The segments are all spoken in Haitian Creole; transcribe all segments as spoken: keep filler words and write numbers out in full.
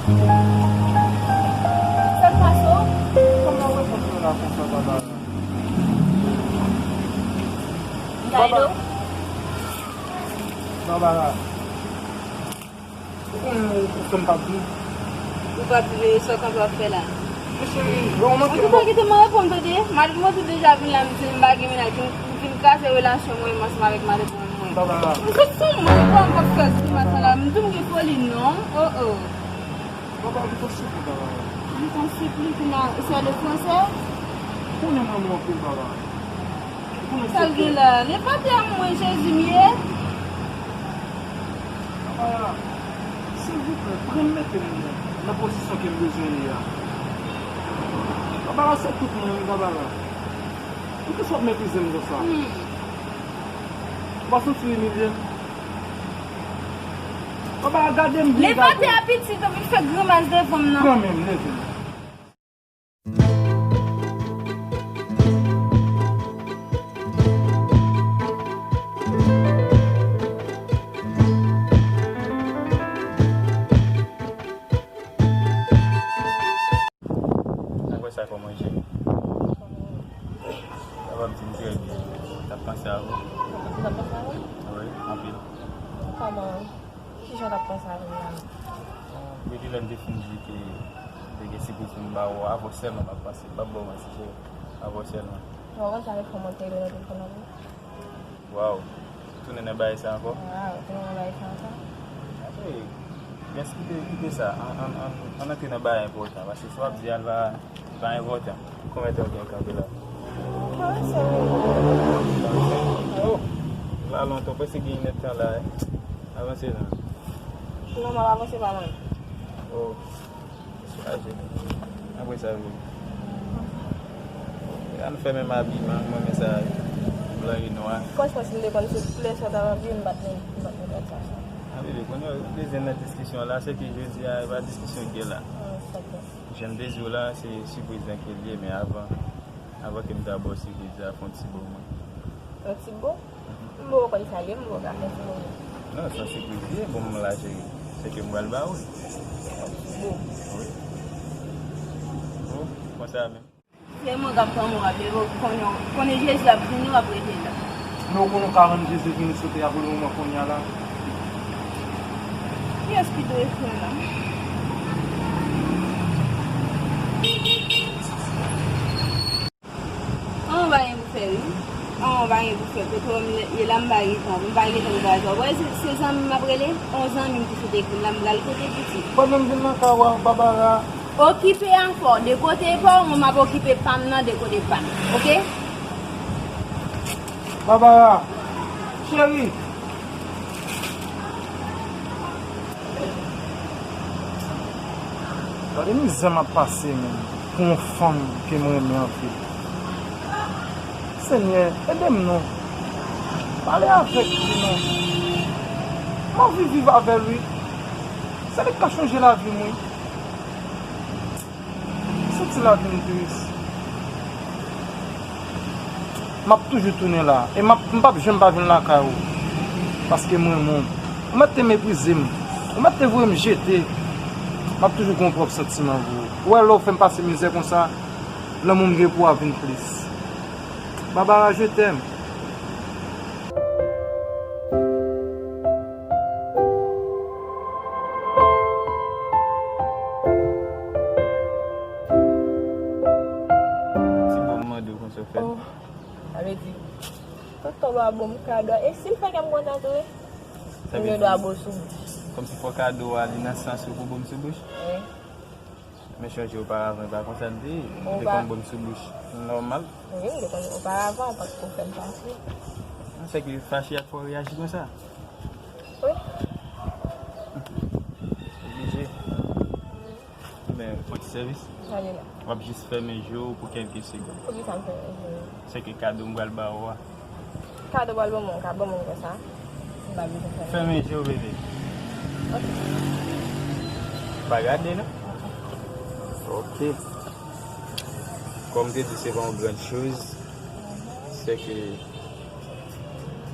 Sa k pase w? Kòman w reponn mwen la konsa, Barbara? Baba. Barbara. Ou konnen ou fè m pa viv. Ou pa viv, e sa w kanpe ap fè la? Men cheri, lè w manke m. Ou pa kite m reponn, tande. Madanm mwen tou deja vin la, m di l m pa gen mennaj, m vin kraze relasyon mwen menm ansanm avèk madanm mwen. Barbara. M sot sou mwen, kòman m ap fè sou maten la? M di w m gen foli, non. Oh, oh. Barbara, m tann sipli, Barbara. M tann sipli, kounye a, ou sè de fransè? Ou konnen m renmen w anpil, Barbara. Ou konnen sa l gen la? Nepati a mwen, Jezi m ye. Barbara, silvouplè, pran m mete m nan pozisyon ke m bezwen ye a. Barbara, se tout mwen, wi, Barbara. Poukisa w ap meprize m konsa? Hmm. Ou pa santi w imilye? Barbara, gade m byen, gade. Leve atè a, pitit, ou vin fè grimas devan m nan. Pran men m, leve m. Apre sa, kòman w ye? Sa va, m di m trè byen. T ap panse a ou. Ou t ap panse a mwen? Wi, anpil. Kòman? Kijan w t ap panse a mwen la? Bon, depi lè m te fin di ke m te gen sipriz pou m ba ou, avè w sèlman m ap panse. M p ap ba w manti, cheri. Avè w sèlman. Bon, konsa, e kòman w te rele nan telefòn nan pou mwen? Waw, tounen nan bagay sa ankò? Waw, tounen nan bagay sa ankò? Apre, jis kite, kite sa, ann, ann, ann, ann antre nan bagay enpòtan, paske sa w ap di a, l pa, li pa enpòtan. Konbyen tan w gen kanpe la? Karannsenk minit. Oh, la lontan, w prèske gen inèdtan la, eh. Avanse non. Non, m ap avanse pa mwen. Oh. Soulaje. Apre sa, vini. Ann fè menm abiman, mwen men sa blan e nwa. Franchman, si m te konn se koulè sa w ta anvi, m pa t menm, m pa t menm sa. A, bebe, kounye a, ou bezwen nan diskisyon la, se ke jodi a, e pa diskisyon k gen la. Ah, sa k bon. Jan m te di w la, se sipriz lan ke l ye, men avan, avan ke m ta ba w sipriz la, fè yon ti bo mwen. Yon ti bo? M poko konn sa l ye, m poko ka fè ti bo mwen. Non, se yon sipriz li ye, bon, m la, cheri. Se ke m pral ba ou l. Yon ti bo. Wi. Bon, konsa menm. Se mwen k ap tann ou, ap leve, konnen, konnen Jezi ap vini, w ap rete la. Men ou konnen w ka rann Jezi vini sou tè a pou le moman kounye a la. Kiyès ki dwe fè la? An, w pa gen pou fè, wi. An, w pa gen pou fè. Kote w ye la, m pa gen tan. M pa gen tan pou bagay sa. Ou wè, se, se zanmi m ap rele. On zanmi m ki sot ekri m la, m pral kote pitit. Pandan m vin nan kay ou a, Barbara. Okipe afè w de kote pa w, mwen m ap okipe pa m nan de kote pa m. Oke? Barbara, cheri. Gade mizè m ap pase, menm, pou yon fanm ke m renmen anpil. Senyè, ede m non. Pale avèk li non. M anvi viv avè l, wi. Se li k ka chanje lavi m, wi. Santi lavi m tris. M ap toujou tounen la. E m ap, m p ap janm pa vin lakay ou. Paske m renmen w. Ou mèt te meprize m. Ou mèt te voye m jete. M ap toujou gen yon pwòp santiman pou ou. Ou wè lè w fè m pase mizè konsa, lanmou m gen pou ou a vin plis. Barbara, je t'aime. Ti bon, m mande w konsa w fè. Oh, sa vle di, tonton ba bon m kado a. E si l fè kè m kontan tou, wi? M gen dwa ba w sou bouch. Kòmsi fò kado a, li nan sans ou pou ba m sou bouch? Wi. Men chonje oparavan, e pa konsa l te ye. Ou te konn ba m sou bouch nòmal. Wi, m te konn oparavan, ou pa t ko fè m fache. An, se ke fache a k fè w reyaji konsa? Wi. Oblije. Men, fò ti sèvis. W ap jis fèmen je w pou kèlke segonn. Poukisa m fèmen je m? Se ke kado m pral ba ou a. Kado pral ban mwen, ka ban mwen konsa. M pa bezwen fè. Fèmen je w, bebe. Ok. Pa gade, non? Ok. Kòm te di, se pa yon gran choz. Se ke,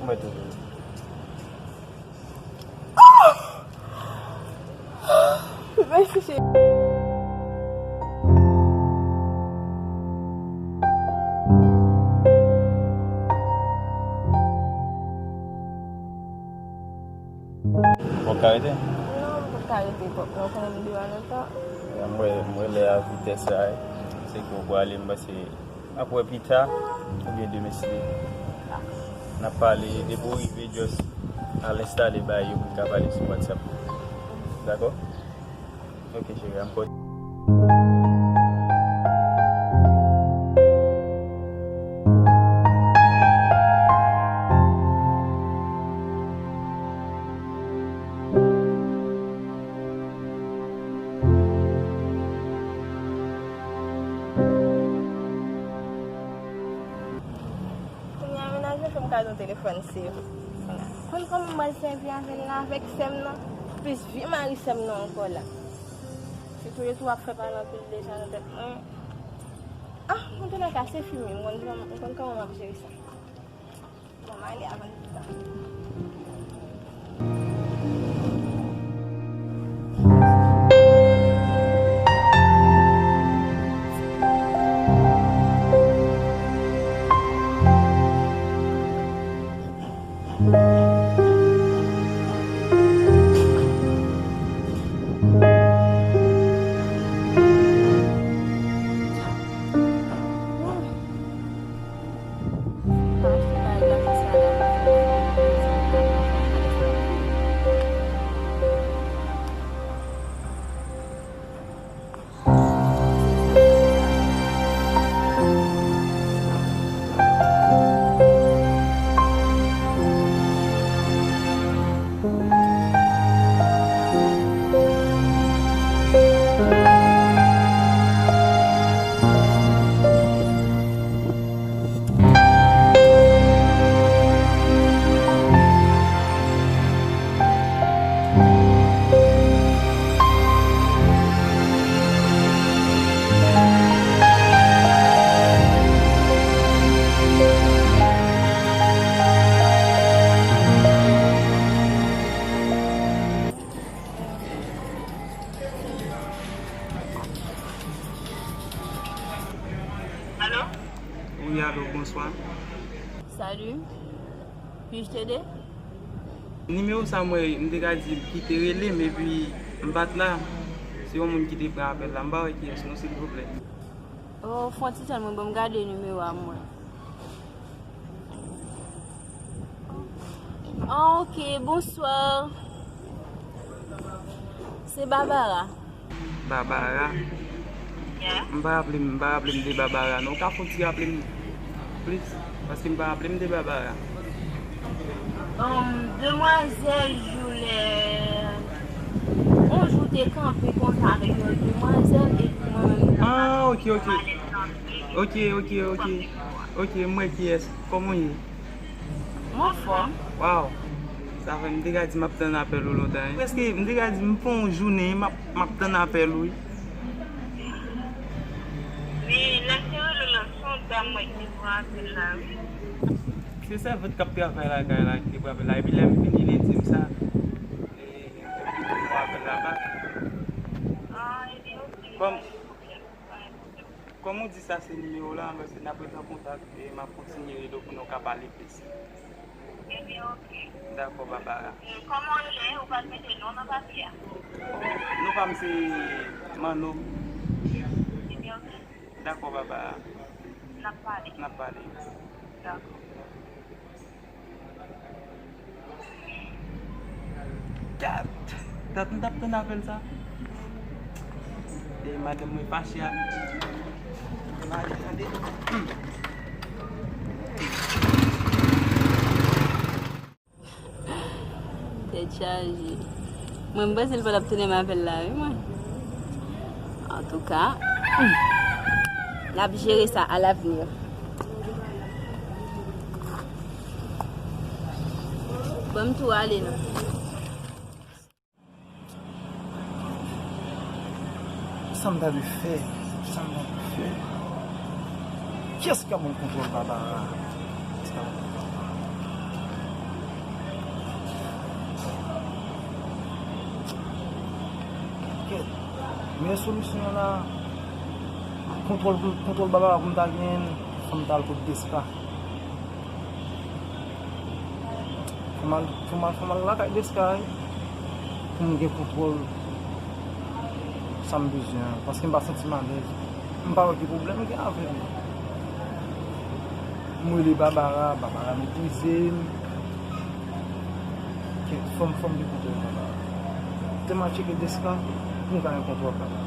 mwen toujou. Mèsi, cheri. Ou p ap ka rete? Non, m p ap ka rete twòp non, konnen m deyò lontan. M wè, m wè lè a vitès la, se ke w prale, m panse n ap wè pita, oubyen demen si n ap pale, depi w rive, just al enstale bagay yo pou n ka pale sou WhatsApp. Dakò? Ok, cheri, m ap Kounye a, mennaj mwen fè m kado telefòn, se konn kòman m pral sèvi avè l la, avèk sè m nan, plis vye mari sè m nan ankò la. Se tou yo tou ap fè pale anpil deja nan tèt mwen. Ah, mwen te nan kase fimi, mwen, mwen konn kòman m ap jere sa. Bon, m ale avan l pita. Alo? Wi, alo, bonswa. Salut. Puis-je t'aider? Nimewo sa mwen, m te ka di ki te rele m epi m pa t la. Se yon moun ki te pran apèl la. M pa wè kiyès non, silvouplè. Oh, fè yon ti tann mwen, ban m gade nimewo a mwen. Ah, ok, bonsoir. Se Barbara. Barbara? Yeah. M pa raple m, m pa raple m de Barbara, non. Ou ka fè yon ti raple m plis? Paske m pa raple m de Barbara. Um, demwazèl Julè, yon jou te kanpe konsa avèk yon demwazèl, epi mwen menm, ah, ok, ok. Ok, ok, ok. Ok, m wè kiyès. Kòman w ye? M anfòm. Waw. Sa fè m te ka di m ap tann apèl ou lontan, wi. Prèske, m te ka di m fè yon jounen m ap, m ap tann apèl ou, wi. Men, lè m te rele w lan, se yon dam mwen ki te pran apèl la, wi. Se sèvant k ap travay lakay la ki te pran apèl la. Epi lè m vini, li di m sa. E, epi m pran apèl la bak. Ah, ebyen, ok. Kòm, pa gen pwoblèm. Kòm ou di sa se nimewo la, mwen se n ap ret an kontak e m ap kontinye rele w pou nou ka pale plis. Ebyen, ok. Dakò, Barbara. E, kòman w rele? Ou pa t mete non nan papye a? Non pa m se Manno. Ebyen, ok. Dakò, Barbara. N ap pale. N ap pale. Dakò. Dat, dat m t ap tann apèl sa. E madanm mwen fache ak li. Tande, tande. Tèt chaje. Mwen, m panse l pa t ap tounen m apèl la, wi, mwen. Antouka, n ap jere sa à l'avenir. Ban m tou ale, non. Sa m ta dwe fè? Sa m ta dwe fè? Kiyès k ap ban m kontwòl Barbara? Kiyès k ap ban m kontwòl Barbara? Kèt. Men solisyon an la, kontwòl, kontwòl baba pou m ta genyen, fò m ta al kot Deska. Fò m al, fò m al, fò m al lakay Deska, wi, pou m gen kontwòl sa m bezwen an, paske m pa santi m alèz. M pa wè ki pwoblèm m gen avè l. M rele Babara, Babara meprize m. Ke fò m, fò m gen kontwòl Babara. Te m al tcheke Deska, pou m ka gen kontwòl Babara.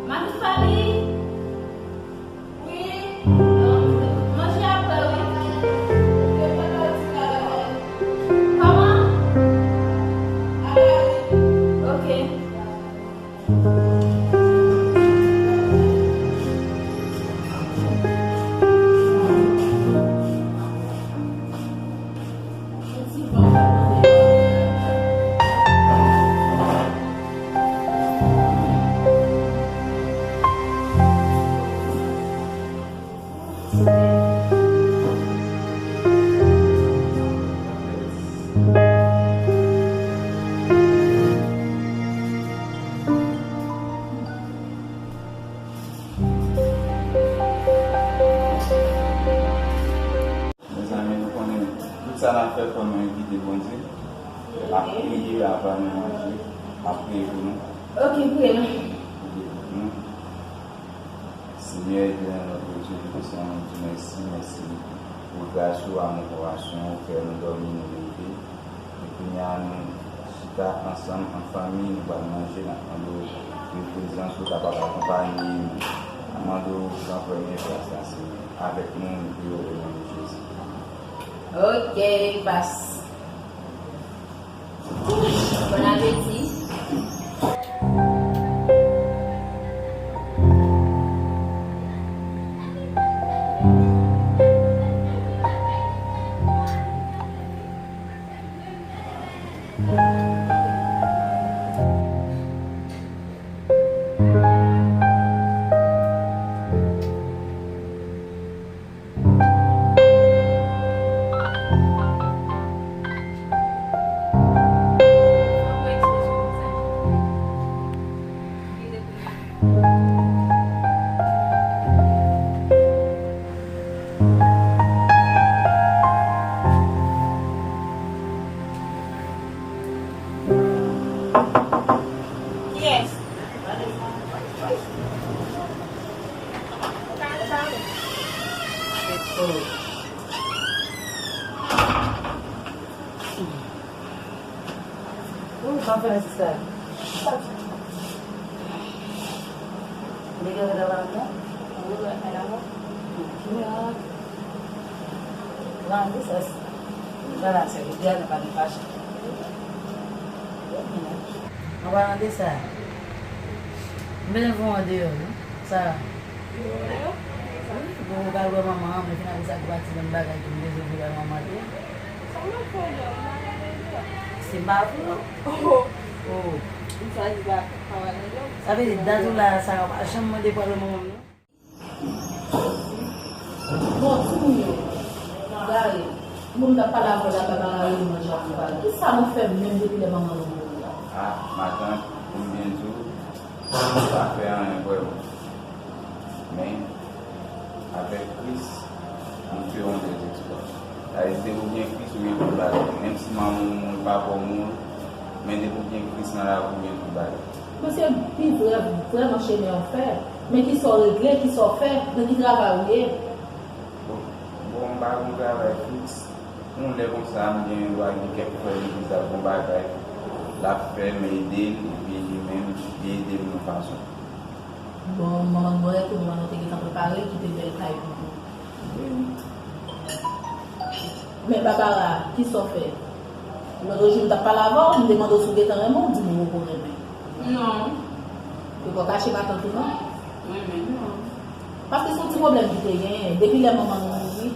Mami Fabi? Wi. Manje apre, wi. Kòman? Ok. Mezanmi, nou konnen tout sa n ap fè, fò nou envite Bondye. N ap priye avan nou manje. N ap priye pou nou. Ok, priye non. Priye pou nou. Senyè etènèl, notre Dieu, nou di mèsi, mèsi pou gras ou, amou, konpasyon ou, fè nou dòmi, nou leve. E kounye a, nou chita ansanm an fanmi, nou pral manje, n ap mande w pou prezans ou kapab akonpaye nou. N ap mande w pran premye plas la, Senyè. Avèk nou, nou priye w o non de Jezi. Ok, pas. Bon apeti. Kiyès? Ou pa fè nèsesè. Li gen rèd avan nou? Wi, wi, rèd avan. Ki mirak. Grandisès. Bagay sa yo byen, nou pa gen fache. An palan de sa, m bezwen voye w andeyò, non? Sa. Deyò? Wi, bon, mwen pral wè manman an, mwen fin ap sa gwo ti bann bagay ke m bezwen pou wè manman tou. Sa mwen fè w la, m pa nan rezo. Se pa vre, non? Oh. Oh. M chwazi pa, pa wè nan rezo. Sa vle di, dat ou la, Sara pa janm mande pou al wè manman m, non? Bon, timoun yo, gade, moun k ap pale avè w la, pa bagay yo manje ak pale. Kisa nou fè menm depi lè manman nou mouri la? Ah, matant, pou m byen di w, nou pa fè anyen vrèman. Men, avèk Kris, nou fè yon bèl eksplwa. Sa vle di, depi w gen Kris, ou gen tout bagay. Menm si manman w mouri, papa w mouri, men depi w gen Kris nan lavi w, ou gen tout bagay. Mesye, pi vrè, vrèman chemen w fè. Men kisa w regle, kisa w fè, nan ki travay ou ye? Bon, bon, m pa gen yon travay fiks. Yon lè konsa, m gen dwa gen kèk frè legliz ap fè yon bagay, l ap fè m ede l, epi li menm, li ede m yon fason. Bon, manman Morèt ou manman nou te gentan prepare l kite bèl kay pou ou. Wi, wi. Men Babara, kisa w fè? Lòt jou m t ap pale avè w, m te mande w si w gentan renmen, w di m ou poko renmen. Non. Ou poko kache matant ou non? Renmen non. Paske se yon ti pwoblèm ki te genyen. Depi lè manman nou mouri,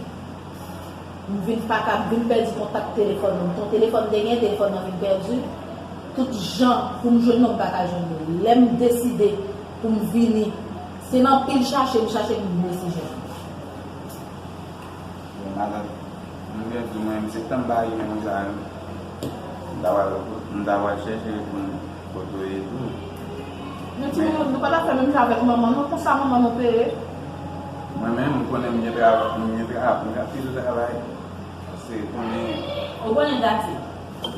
m vin pa ka, m vin pèdi kontak telefòn nan. Ton telefòn te gen, telefòn nan vin pèdi. Tout jan pou m jwenn nou, m pa ka jwenn nou. Lè m deside pou m vini, se nan pil chache m chache m resi jwenn. Bon, matant, m gen di mwen, se tan m pa renmen moun sa yo. M ta pral, m ta pral chèche pou m kote w ye tou. Men timoun, nou pa ta fè menm jan avèk manman nou, konsa manman nou te ye. Mwen menm, m konnen m gen travay, m gen travay, m gen anpil travay. Paske konnen. Ou konnen Dati,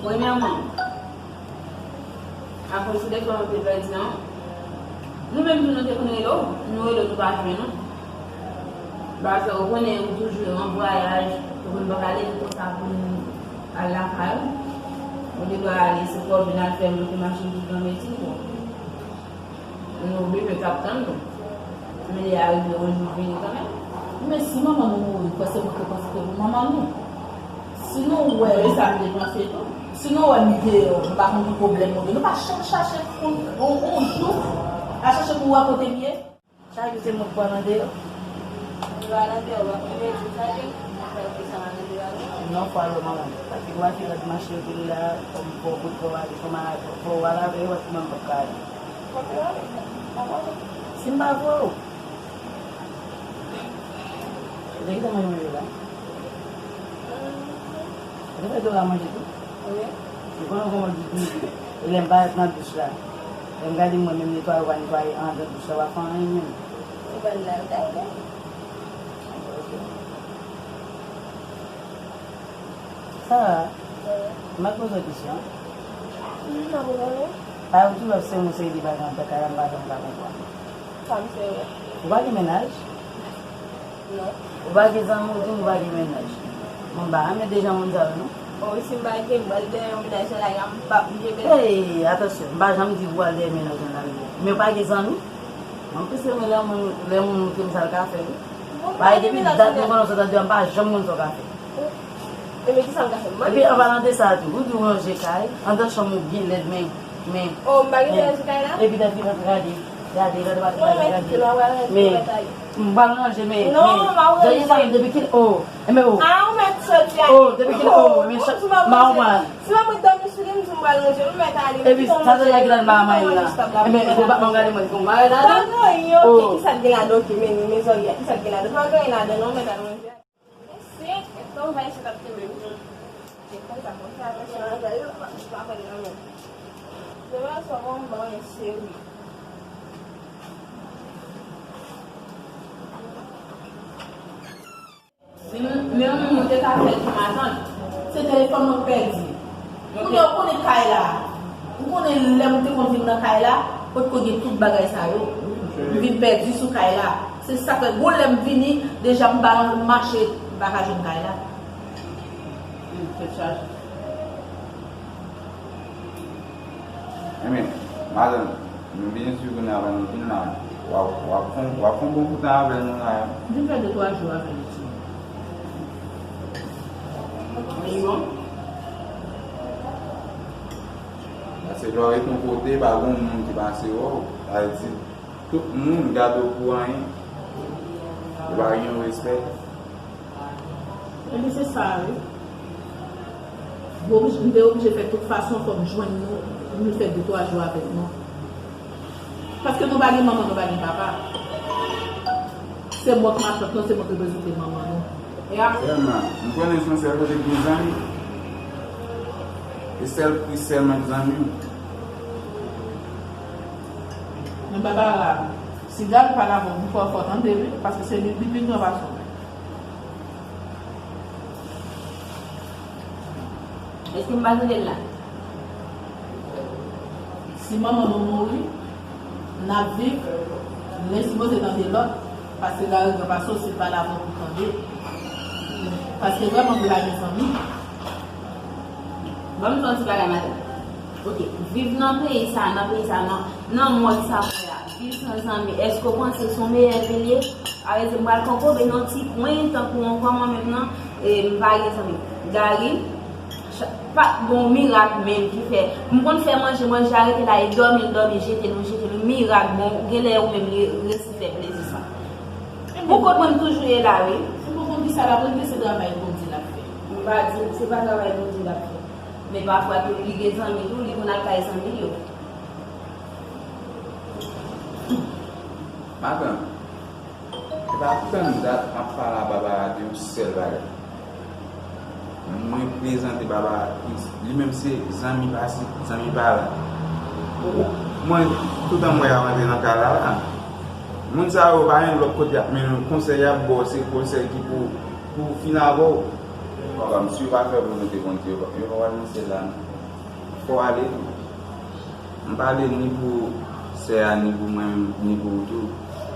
premyèman, akoz telefòn ou te pèdi an, nou menm tou nou te konn rele w, nou rele w nou pa jwenn ou. Paske ou konnen ou toujou an vwayaj, ou konn pa ka leve konsa pou n al lakay ou. Ou te dwe ale se kò w vin al fè monte machin pou granmeti w. Nou oblije t ap tann nou. Men li arive yon jou vini kanmenm. Men si manman nou mouri, prèske mwen te panse ke pou manman nou. Si nou wè, e sa m te panse tou. Si nou wè m deyò, nou pa konn ki pwoblèm nou gen. Nou pa janm chache pou yon, yon jou, al chache pou wè kote m ye. Chak jou se mwen k pran nan deyò. Ou pa nan deyò, ou pa konn mete sa gen, ou pa konn sa nan deyò. Non, fò al wè manman. Paske ou pa fè lòt mache yo te la, kòm fò w kote fò w ale, fò w al avè yo, paske manman p ap ka ale. Si m pa voye w. Ou te gentan manje manje la? Ou te fè Dora manje tou? Wi. Ou konnen kòman di tou. E lè m parèt nan douch la. Lè m gade mwen menm netwaye ou pa netwaye anndan douch la, ou pa fè anyen menm. Ou pa la, ou ta ede. Sa va? M ap poze w kesyon. M ap poze w. Pa ou toujou ap sere yon seri de bagay anndan kay la, m pa janm ka konprann. Sa m sere? Ou pa gen mennaj? Non. Ou pa gen zanmi, ou di m ou pa gen mennaj. Mwen m pa renmen de jan moun sa yo, non. Bon, si m pa gen, m pral dèyè yon mennaj nan lari a, m p ap gen mennaj. Hey, atansyon, m pa janm di pou w al dèyè mennaj nan lari a. Men ou pa gen zanmi? Mwen plis renmen lè moun, lè moun montre m sa l ka fè, wi. Paske depi dat mwen konnen w sot anndan, m pa janm konn sa w ka fè. Ebyen, kisa m ka fè? Epi, an palan de sa tou, ou di w ranje kay, anndan chanm ou byen lèd, men, men. Oh, m pa gen ranje kay la? Epi, dat li rantre, gade, gade, gade, gade, gade. Men, m pral ranje, men, non, men, m ap ranje. Depi kilè, oh, enben, oh. Ah, ou mèt soti a. Oh, depi kilè, oh, men, m a w pran. Si m ap ret dòmi sou li, m di m pral ranje, m mèt ale. Epi, sa se la ki nan mamay la. Enben, ou pa, m gade mwen, bon, bagay la, non? Pa gen anyen, ok, kisa k gen ladan, ok, men, men zòrye a, kisa k gen ladan? Pa gen anyen ladan, non, m mèt al ranje. Mesye, e tan bay se t ap kenbe m. Se konsa, konsa, konsa, konsa, yo pa, pa pran nan men. Demen aswè, bon, bon, e seri. Men yon moun te ka fè l pou matant. Se telefòn mwen k pèdi. Kounye a ou konnen kay la. Ou konnen lè m te konn vin nan kay la, potko gen tout bagay sa yo. M vin pèdi sou kay la. Se sa k fè gon lè m vini, deja m pa nan mache, m pa ka jwenn kay la. Tèt chaje. Enben, madanm, nou byen si kounye a nou vin la, w ap, w ap fon, w ap fon bon bout tan avè nou la. Vin fè de twa jou avè nou, timoun. Minimòm. Paske lè w ret yon kote, pa gen moun ki pase wè w, sa vle di, tout moun gade w pou anyen. Ou pa gen yon respè. Ebyen, se sa, wi. M oblije, m te oblije fè tout fason, fò m jwenn nou, pou nou fè de twa jou avèk nou. Paske nou pa gen manman, nou pa gen papa. Se mwen k matant nou, se mwen k reprezante manman nou. E a- Sèlman, m konnen se yon sèl kote k gen zanmi. E sèl Kris sèlman k zanmi w. Men Babara, si Gary pale avè w, fò, fò tande, wi, paske se li k pi gran pase w. Èske m pa tande l la? Si manman nou mouri, n ap viv, len sipoze tande lòt, paske Gary gran pase w, si l pale avè w pou tande. Paske vrèman, m pa gen zanmi. Ban m di w yon ti bagay, madanm. Ok, viv nan peyi sa, nan peyi sa, nan, nan mond sa, frè a. Viv san zanmi, èske w panse se yon meyè vi l ye? Parèzanp, m pral kanpe nan ti kwen, tankou ankò mwen menm nan, e m pa gen zanmi. Gary, cha- pa t gon mirak menm ki fè. M konn fè manje, manje a rete la, e dòmi l dòmi, jete l, ou jete l, mirak, bon, genlè ou menm li resi fè plezi sa. Pou kont mwen, m toujou ye la, wi. M pa konn kisa l ap regle, se travay Bondye l ap fè. M pa di, se pa travay Bondye l ap fè. Men pafwa tou, li gen zanmi tou, li konn al kay zanmi l yo. Madanm, e pa tann dat m ap pale a Babara de yon sèl bagay. Mwen prezante Babara Kris. Li menm se zanmi pase, zanmi pa la. Mwen, toutan m wè y ap antre nan kay la la. Moun sa yo pa gen lòt kote y ap mennen w. Konsèy y ap ba w, se konsèy ki pou, pou fin avè w. Papa m, si w pa fè volonte Bondye, yo pa pral nan syèl la, non. Fò w ale tou. M pale ni pou sè a, ni pou mwen menm, ni pou ou tou.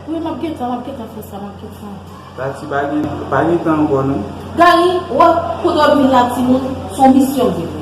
Wi, m ap gentan, m ap gentan fè sa, m ap gentan. Tati, pa gen, pa gen tan ankò, non. Gary, w ap kote w ap vin la, timoun, se yon misyon m gen pou